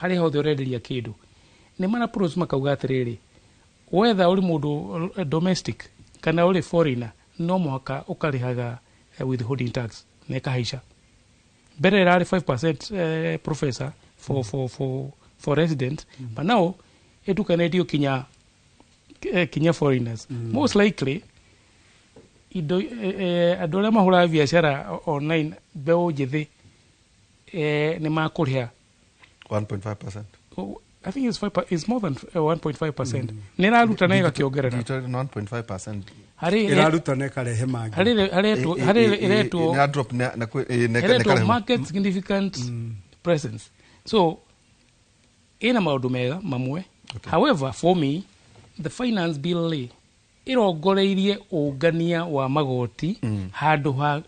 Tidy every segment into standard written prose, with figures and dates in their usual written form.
Harĩa hothe ũrenderia kĩndũ nĩ mara approach makauga atĩrĩrĩ, whether ũrĩ mũndũ domestic kana ũrĩ foreigner, no mũhaka ũkarĩhaga withholding tax na ĩkahaica. Mbere ĩrarĩ 5%, professor, for resident, but now ĩtukanĩtio kinya foreigners. Most likely indo andũ arĩa mahũraga biacara online, mbeũ njĩthĩ, nĩ makũrĩha 1.5%. Oh, I think it's more than 1.5%. Nĩ ĩraruta na ĩgakĩongerera. 1.5%. Harĩ ĩraruta na ĩkarehe mangĩ. Harĩ ĩretwo Nĩ drop na ĩretwo nĩ market significant presence, so ĩna maũndũ mega mamwe. However, for me, the finance bill rĩ ĩrongoreirie ũngania wa magoti handũ ha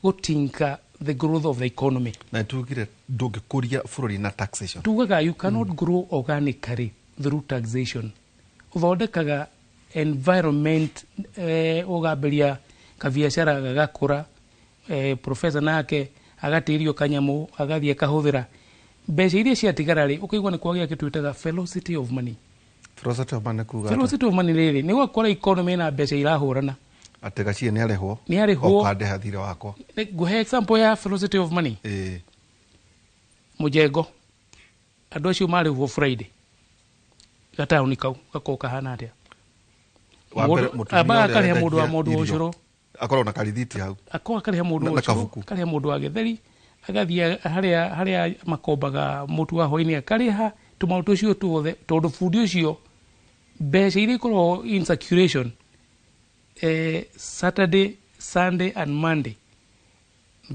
gũtinka the growth of the economy. Na tugire ndũngĩkũria bũrũri na taxation. Tugaga you cannot grow organically through taxation. Ũthondekaga environment, ũgambĩria kabiacara gagakũra, professor nake agatĩrio kanyamũ agathiĩ akahũthĩra mbeca iria ciatigara rĩ, ũkaigua nĩ kwagĩa kĩndũ twĩtaga velocity of money. Velocity of money kuga atĩa? Velocity of money rĩrĩ nĩ ũgakora economy na mbeca irahũrana. Atĩ gacie nĩ arĩhwo. Nĩ arĩhwo. Okandĩha thirĩ wakwa. Ngũhe example ya velocity of money. Mũjengo andũ acio marĩhwo Friday, gataũni kau gakorwo kahana atĩa? Wa mbere, mũtumia Ambaga ũrĩa akarĩha mũndũ wa wendagia mũndũ wa irio. ũcũrũ. Akorwo na karithiti hau. Akorwo akarĩha mũndũ wa Na ũcũrũ, kabuku. akarĩha mũndũ wa gĩtheri, agathiĩ harĩa makombaga mũtu wa hwainĩ akarĩha tũmaũndũ tũcio tuothe, tondũ bundi ũcio mbeca iria ikoragwo in circulation Saturday, Sunday and Monday,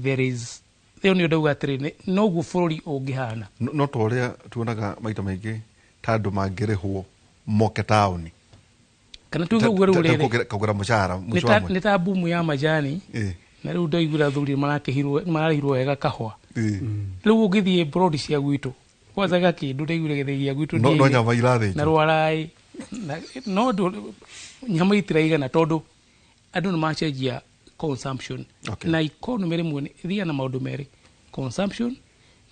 there is ĩyo nĩyo ndauga atĩrĩ noguo bũrũri ũngĩhana. No ta ũrĩa tuonaga maita maingĩ ta andũ mangĩrĩhwo moke taũni. Kana tuge ũguo rĩu rĩrĩ Kũgũra mũcara mũico wa mweri. Nĩ ta boom ya majani. Na rĩu ndaiguire athuri mararĩhirwo wega kahũa. Rĩu ũngĩthiĩ brodi cia gwitũ kwanza gakĩndũ ndaiguire gĩthĩi gĩa gwitũ No ndiaire. nyama irathĩnjwo. Na rwaraĩ no nyama itiraigana tondũ andũ nĩ macenjia consumption. Na economy rĩmwe ĩthiaga na maũndũ merĩ, consumption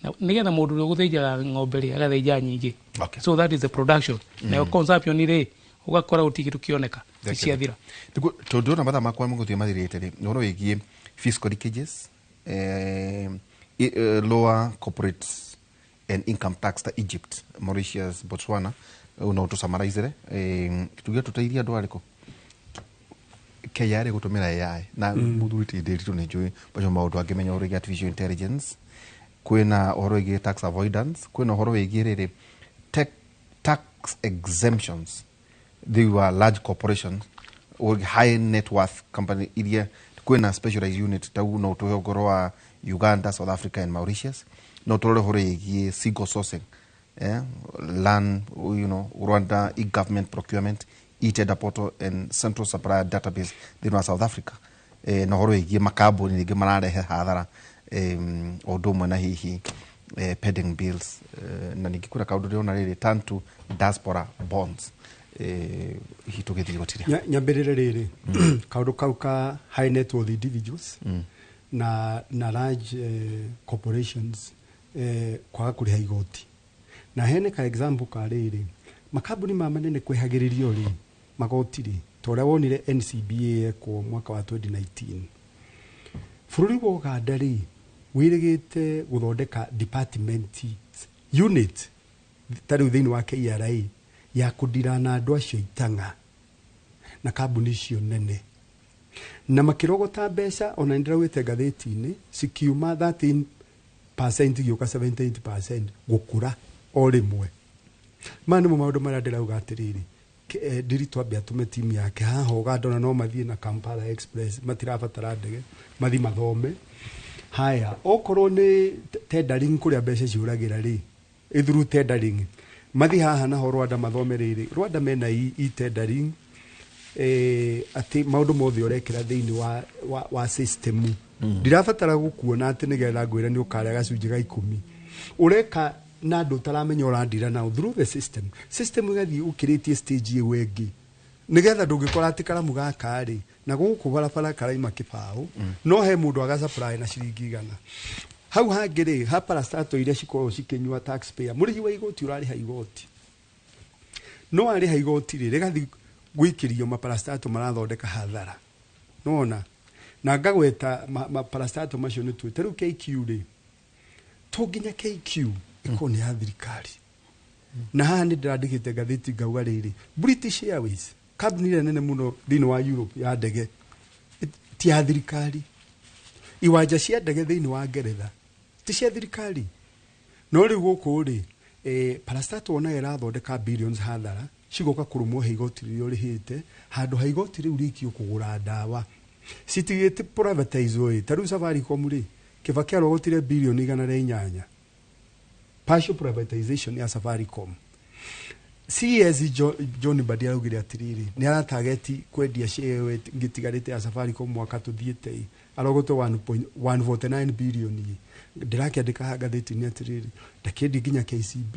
na nĩgetha mũndũ ũrĩa ũgũthĩnjaga ng'ombe rĩ agathĩnja nyingĩ. So that is the production. Nayo consumption rĩ ũgakora gũtirĩ kĩndũ kĩoneka. Thank you. Ciathira. Nĩguo, tondũ ndĩrona mathaa makwa megũthiĩ mathirĩte rĩ, ũhoro wĩgiĩ fiscal leakages, lower corporate and income tax ta Egypt, Mauritius, Botswana, no tũcamarizere, tuge tũteithie andũ arĩkũ? KRA gũtũmĩra AI na mũthuri ti Ndiritu nĩ njũĩ macio maũndũ angĩmenya ũhoro wĩgiĩ artificial intelligence, kwĩna ũhoro wĩgiĩ tax avoidance, kwĩna ũhoro wĩgiĩ rĩrĩ tax exemptions they were large corporations or high net worth company iria kwĩna specialized unit tau. No tũhe ũhoro wa Uganda, South Africa and Mauritius. No tũrore ũhoro wĩgiĩ single sourcing, land, Rwanda e-government procurement, e-tender portal and central supplier database thĩinĩ wa South Africa, na ũhoro wĩgiĩ makambuni rĩngĩ mararehe hathara, o ũndũ ũmwe na hihi pending bills, na ningĩ kwĩna kaũndũ ndĩrona rĩrĩ turn to diaspora bonds, hihi tũgĩthiĩ gũtirĩa. Nyambĩrĩre rĩrĩ kaũndũ kau ka high net worth individuals na large corporations kwaga kũrĩha igoti, na hene ka example ka rĩrĩ makambuni ma manene kwehagĩrĩrio rĩ magoti rĩ, ta ũrĩa wonire NCBA ekwo mwaka wa 2019. Bũrũri wa Uganda rĩ wĩrĩgĩte gũthondeka department unit ta rĩu thĩinĩ wa KRA ya kũndira na andũ acio itang'a na kambuni icio nene, na makĩrogota mbeca. Ona nĩndĩraugĩte ngathĩti-inĩ cikiuma 13% gĩũka 78% gũkũra o rĩmwe. Maya nĩmo maũndũ marĩa ndĩrauga atĩrĩrĩ, Ndiritu ambe atũme timu yake haha Uganda, ona no mathiĩ na Kampala Express, matirabatara ndege, mathiĩ mathome haya. Okorwo nĩ tendering kũrĩa mbeca ciũragĩra rĩ through tendering, mathiĩ haha naho Rwanda mathome rĩrĩ Rwanda mena e-tendering, atĩ maũndũ mothe ũrekĩra thĩinĩ wa system. Ndirabatara gũkuona atĩ nĩgetha ngwĩre nĩ ũkarĩa gacunjĩ ga 10 ũreka na andũ ũtaramenya ũrandira nao through the system. System ĩgathiĩ ũkĩrĩtie stage ĩyo ĩngĩ nĩgetha ndũngĩkora atĩ karamu gaka rĩ na gũkũ barabara karaima kĩbaũ, no he mũndũ agasupply na ciringi 100. Hau hangĩ rĩ, ha parastato iria cikoragwo cikĩnyua taxpayer, mũrĩhi wa igoti ũrarĩha igoti, no arĩha igoti rĩ, rĩgathiĩ gwĩkĩrio maparastato marathondeka hathara. Nona na ngagweta maparastato macio nĩ twĩ ta rĩu KQ rĩ, to nginya KQ ĩkorwo nĩ ya thirikari. Na haha nĩ ndĩrandĩkĩte ngathĩti ngauga rĩrĩ, British Airways, kambuni ĩrĩa nene mũno thĩinĩ wa Europe ya ndege, ti ya thirikari. Iwanja cia ndege thĩinĩ wa Ngeretha ti cia thirikari. No rĩu gũkũ rĩ, parastato onayo ĩrathondeka billions hathara, cigoka kũrũmwo he igoti rĩrĩa ũrĩhĩte, handũ ha igoti rĩu rĩikio kũgũra ndawa. Citigĩte privatizwo ĩ, ta rĩu Safaricom rĩ, Kibaki arogotire bilioni 108, partial privatization ya Safaricom. CS John Mbadi araugire atiriri nĩ aratageti kwendia share ĩyo ĩngĩtigarĩte ya Safaricom mwaka tũthiĩte ĩ, arogote 1.149 billion ĩ. Ndĩrakĩandĩka haha ngathĩti-inĩ atiriri, ndakĩendia nginya KCB,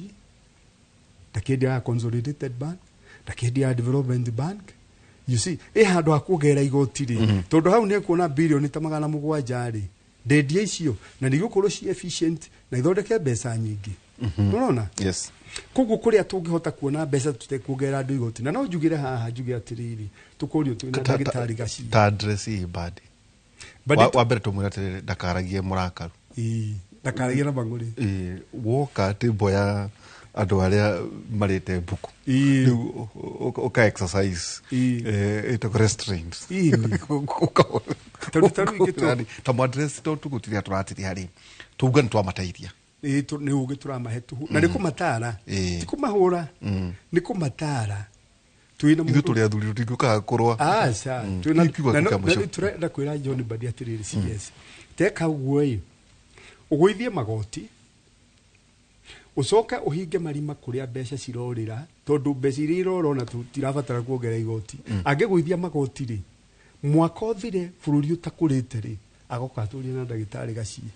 ndakĩendia ya Consolidated Bank, ndakĩendia ya Development Bank. You see, ĩ handũ ha kuongerera igoti rĩ, tondũ hau nĩ ekuona bilioni ta 700 rĩ, ndendia icio na nĩ igũkorwo ci efficient na ithondeke mbeca nyingĩ. Nĩũrona? Yes. Koguo kũrĩa tũngĩhota kuona mbeca tũtekuongerera andũ igoti, na no njugire haha, njuge atĩrĩrĩ, tũkũrio twĩna ndagĩtarĩ Gaciĩ. Ta address ĩ Mbadi. Wa mbere tũmwĩre atĩrĩrĩ, ndakaragie mũrakaru. Ĩĩ, ndakaragie na mang'ũrĩ. Ĩĩ, woka table ya andũ arĩa marĩte mbuku. Ĩĩ. Rĩu ũka exercise Ĩĩ. Ĩtagwo restraint. Ĩĩ. Tondũ ta rĩu ingĩ Ta address to tũgũtiria tũratiria rĩ, tuga nĩ twamateithia. Ĩĩ, nĩ ũgĩ tũramahe tũhũ na nĩ kũmatara, Ĩĩ. ti kũmahũra, nĩ kũmatara. Twĩna Ithuĩ mũndũ tũrĩ athuri, tũtingĩũkaga kũrũa. Aca, twĩna Kĩu kiugo na kĩa na mũico. rĩu tũrenda kwĩra John Mbadi atĩrĩrĩ, CS teka ũguo ĩ, ũgũithie magoti, ũcoke ũhinge marima kũrĩa mbeca cirorĩra, tondũ mbeca iria irora ona tũtirabatara kuongerera igoti. Angĩgũithia magoti rĩ, mwaka ũthire bũrũri ũtakũrĩte rĩ, agoka atũrie na ndagĩtarĩ Gaciĩ,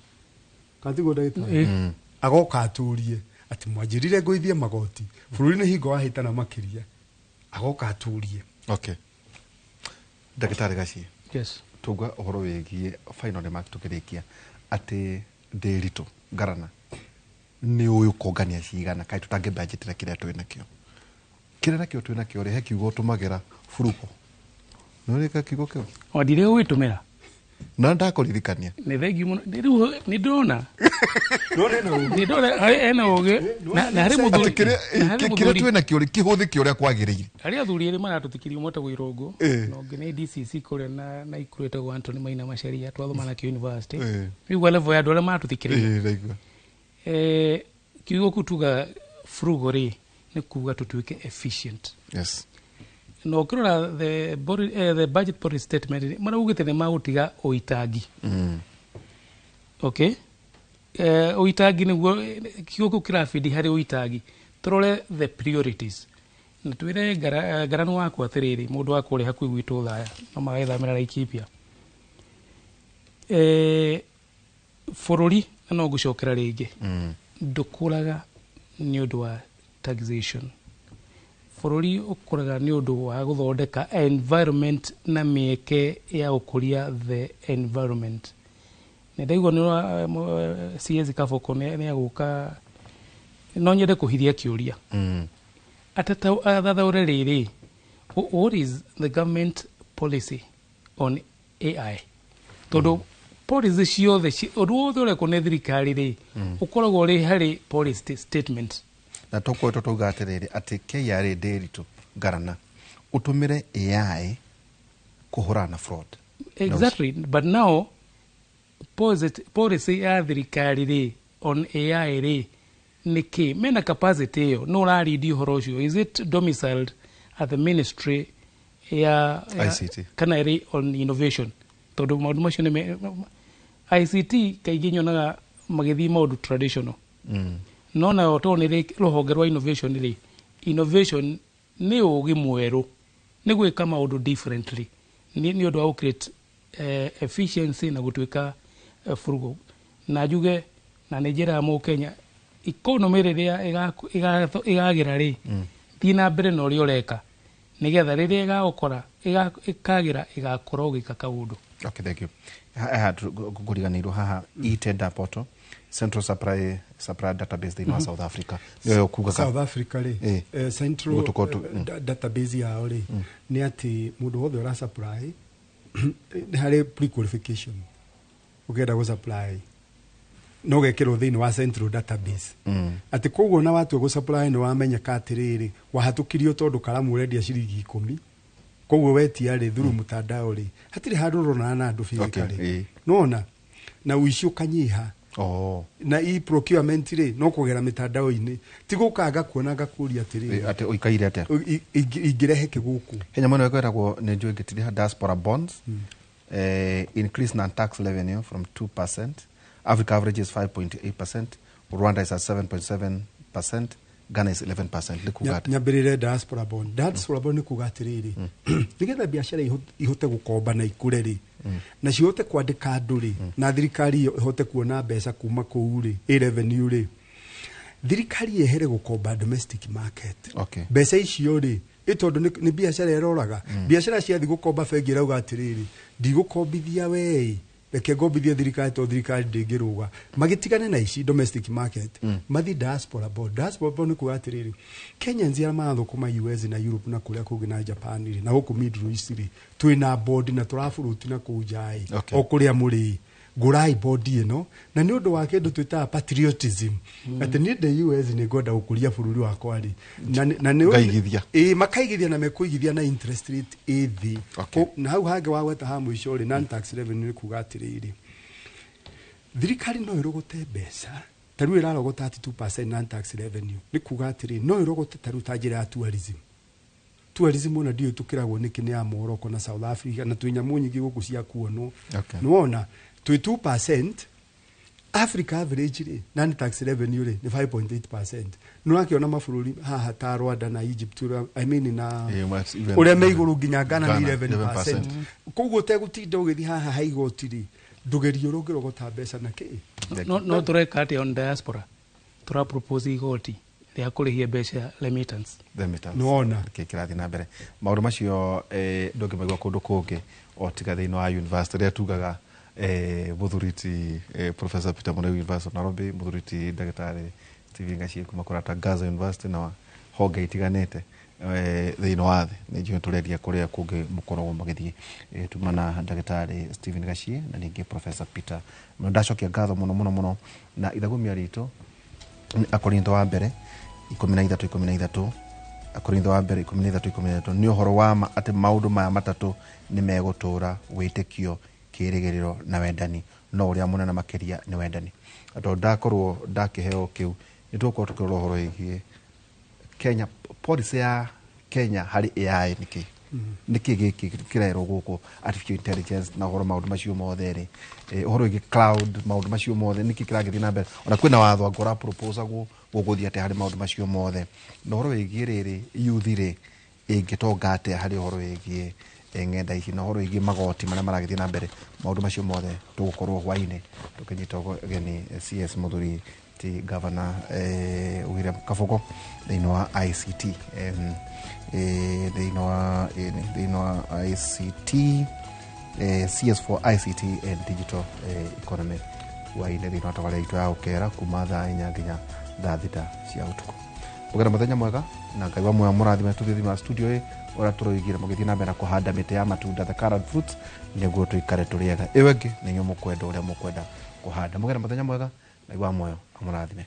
katiguo ndagĩtarĩ? Agoka atũrie atĩ mwanjĩrire ngũithie magoti, bũrũri nĩ hingo wahĩtana makĩria, agoka atũrie. Okay, ndagĩtarĩ Gaciĩ. Yes. Tuga ũhoro wĩgiĩ final remark tũkĩrĩkia, atĩ ndĩritũ ngarana nĩ ũĩ ũkongania cigana, kaĩ tũtangĩmbanjĩtĩra kĩrĩa twĩ nakĩo, kĩrĩa nakĩo twĩ nakĩo rĩ, he kiugo ũtũmagĩra furuko, nĩ ũrĩka kiugo kĩu? O ndirĩ ũgĩtũmĩra. Na ndakũririkania. Nĩ thengiũ mũno. Rĩu nĩ ndĩrona No nĩ na ũgĩ. Nĩ ndĩrona ena ũgĩ na harĩ atĩ mũthuri kĩrĩa na harĩ kĩrĩa mũthuri twĩ nakĩo rĩ, kĩhũthĩke ũrĩa kwagĩrĩire. Harĩ athuri erĩ maratũtikirie, ũmwe etagwo Irũngũ na ũngĩ nĩ DCC kũrĩa na Ikuru, etagwo Anthony Maina Macharia, twathoma nakĩo university. Rĩu level ya andũ arĩa maratũthikĩrĩria. Ĩĩ, ndaigua. Kiugo kĩu tuga frugal rĩ, nĩ kuga tũtuĩke efficient. Na ũkĩrora the budget policy statement rĩ, maraugĩte nĩ magũtiga ũitangi. Okay, ũitangi nĩguo kiugo kĩu kĩrabindi harĩ ũitangi. Tũrore the priorities na twĩre ngarano wakwa atĩrĩrĩ, mũndũ wa kũrĩa hakuhĩ gwitũ Thaya no magagĩthamĩra Laikipia, bũrũri, na no ngũcokera rĩngĩ, ndũkũraga nĩ ũndũ wa taxation. Bũrũri ũkũraga nĩ ũndũ wa gũthondeka environment na mĩeke ya gũkũria the environment. Nĩ ndaigua nĩ CS Kaboko nĩ agũka, no nyende kũhiria kĩũria athathaũre rĩrĩ, what is the government policy on AI, tondũ policy ciothe ũndũ wothe ũrekwo nĩ thirikari rĩ, ũkoragwo ũrĩ harĩ policy statement. Na tũkoretwo tauga atĩrĩrĩ, atĩ KRA ndĩritũ ngarana ũtũmĩre AI kũhũrana na fraud. Exactly, but now policy ya thirikari rĩ on AI rĩ nĩ kĩ? Mena capacity ĩyo? No ũrarindi ũhoro ũcio, is it domiciled at the ministry ya ICT. Kana ĩrĩ on innovation? Tondũ maũndũ macio nĩ ICT kaingĩ nyonaga magĩthiĩ maũndũ traditional. No nayo tondũ nĩ rũhonge rwa innovation rĩ, innovation nĩ ũgĩ mwerũ, nĩ gwĩka maũndũ differently, nĩ ũndũ wa gũ create efficiency na gũtuĩka frugal. Na njuge na nĩ njĩra ya mũkenya, economy rĩrĩa ĩgagĩra rĩ, thiĩ na mbere na ũrĩa ũreka, nĩgetha rĩrĩa ĩgagũkora ĩkagĩra, ĩgakorwo ũgĩka kaũndũ. Okay, thank you. Haha ngũriganĩirwo haha e-tender portal. Central Supply Database thĩinĩ wa South Africa nĩyo kugaga South Africa rĩ, central database yao rĩ, nĩ atĩ mũndũ wothe ũra supply nĩ harĩ pre-qualification ũkĩenda gũ supply no gekĩrwo thĩinĩ wa central database, atĩ koguo na watua gũ supply nĩ wamenyeka atĩrĩrĩ wahatũkirio tondũ karamu ũrendia ciringi 10, koguo wetia rĩ through mtandao rĩ hatirĩ handũ ũronana na andũ physically, nĩwona na ũici ũkanyiha. Na e-procurement rĩ no kũgera mĩtandao-inĩ, ti gũka ngakuona ngakũria atĩrĩrĩ atĩ ũikaire atĩa ingĩrehe kĩ gũkũ. He nyamũ ĩno ĩkwĩragwo nĩ njũĩ ngĩtiriha diaspora bonds, increase non-tax revenue from 2%. Africa average is 5.8%, Rwanda is at 7.7%, Ghana is 11%. Nĩ kuga atĩa? Nyambĩrĩre diaspora bond. Diaspora bond nĩ kuga atĩrĩrĩ, nĩgetha biacara ihote gũkomba na ikũre rĩ, na cihote kwandĩka andũ rĩ, na thirikari ĩhote kuona mbeca kuma kũu rĩ, ĩ revenue rĩ, thirikari yehere gũkomba domestic market. Mbeca icio rĩ, tondũ nĩ biacara ĩroraga, biacara ciathi gũkomba bengi ĩrauga atĩrĩrĩ, ndigũkombithia wee, reke ngombithie thirikari tondũ thirikari ndĩngĩrũga. Magĩtigane na ici domestic market, mathi diaspora bond. Diaspora bond nĩ kuga atĩrĩrĩ, Kenyans arĩa marathũkũma US na Europe na kũrĩa kũngĩ na Japan rĩ, na gũkũ Middle East rĩ, twĩna bond na tũraburuti na kũu nja ĩ, o kũrĩa mũrĩ, ngũrai bond ĩno na nĩ ũndũ wa kĩndũ twĩtaga patriotism, atĩ niĩ ndĩ US nĩ ngwenda gũkũria bũrũri wakwa rĩ, na nĩ Ngaigithia. Ĩ makaigithia na mekũigithia na interest rate ĩ thĩ. Na hau hangĩ wagweta ha mũico rĩ, non tax revenue nĩ kuga atĩrĩrĩ, thirikari no ĩrogote mbeca ta rĩu ĩrarogota 32% non tax revenue, nĩ kuga atĩrĩrĩ no ĩrogote ta rĩu ta njĩra ya tourism. Tourism ona ndiũĩ tũkĩragwo nĩkĩ nĩ ya Morocco na South Africa na twĩ nyamũ nyingĩ gũkũ cia kuonwo. Nĩwona twĩ 2%, Africa average rĩ non tax revenue rĩ nĩ 5.8%. Nĩũrakĩona mabũrũri haha ta Rwanda na Egypt I mean na ũrĩa me igũrũ nginya Ghana nĩ 11%. Koguo ũtegũtinda ũgĩthiĩ haha ha igoti rĩ, ndũgerie ũrĩa ũngĩrogota mbeca na kĩ. No tũreka atĩa on diaspora? Tũra propose igoti rĩa kũrĩhia mbeca remittance. Nĩwona kĩ kĩrathiĩ na mbere maũndũ macio ndũngĩmaigua kũndũ kũngĩ o tiga thĩinĩ wa university rĩrĩa tugaga mũthuri Professor Peter Mũneu, University of Nairobi, mũthuri ti ndagĩtarĩ Stephen Gachie kuma kũrata Gaza University na honge itiganĩte thĩinĩ wa thĩ. Nĩ njũĩ tũrendia kũrĩa kũngĩ mũkoragwo magĩthiĩ. Tuma na ndagĩtarĩ Stephen Gachie na ningĩ Professor Peter. Ndacokia ngatho mũno mũno mũno na ithagumia ritũ Akorintho wa mbere 13:13, Akorintho wa mbere 13:13, nĩ ũhoro wa ma atĩ maũndũ maya matatũ nĩ megũtũũra: wĩtĩkio, kĩĩrĩgĩrĩro na wendani, no ũrĩa mũnene makĩria nĩ wendani. Tondũ ndakorwo ndakĩheo kĩu, nĩ tũgũkorwo tũkĩrora ũhoro wĩgiĩ Kenya, policy ya Kenya harĩ AI nĩkĩ nĩkĩ gĩkĩ kĩrerwo gũkũ, artificial intelligence na ũhoro maũndũ macio mothe rĩ, ũhoro wĩgiĩ cloud, maũndũ macio mothe nĩkĩ kĩragĩthiĩ na mbere, ona kwĩna watho anga ũraproposagwo gũgũthiĩ atĩa harĩ maũndũ macio mothe, na ũhoro wĩgiĩ rĩrĩ youth rĩ ĩngĩtonga atĩa harĩ ũhoro wĩgiĩ ng'enda ici, na ũhoro wĩgiĩ magoti marĩa maragĩthiĩ na mbere. Maũndũ macio mothe tũgũkorwo hwainĩ tũkĩnyita ũgeni CS mũthuri ti Governor William Kabogo thĩinĩ wa ICT, thĩinĩ wa ICT, CS for ICT and Digital Economy hwainĩ thĩinĩ wa tabarĩra itũ ya ũkera kuma thaa 4 nginya thaa 6 cia ũtukũ. Mũgĩre mũthenya mwega na Ngai wa muoyo mũrathime. Tũthiĩ thĩinĩ wa studio ĩ ũrĩa tũroigire mũgĩthiĩ na mbere na kũhanda mĩtĩ ya matunda, the colored fruits, nĩguo tũikare tũrĩ ega. Ĩyo ĩngĩ nĩ inyuĩ mũkwenda ũrĩa mũkwenda kũhanda. Mũgĩre mũthenya mwega, Ngai wa muoyo amũrathime.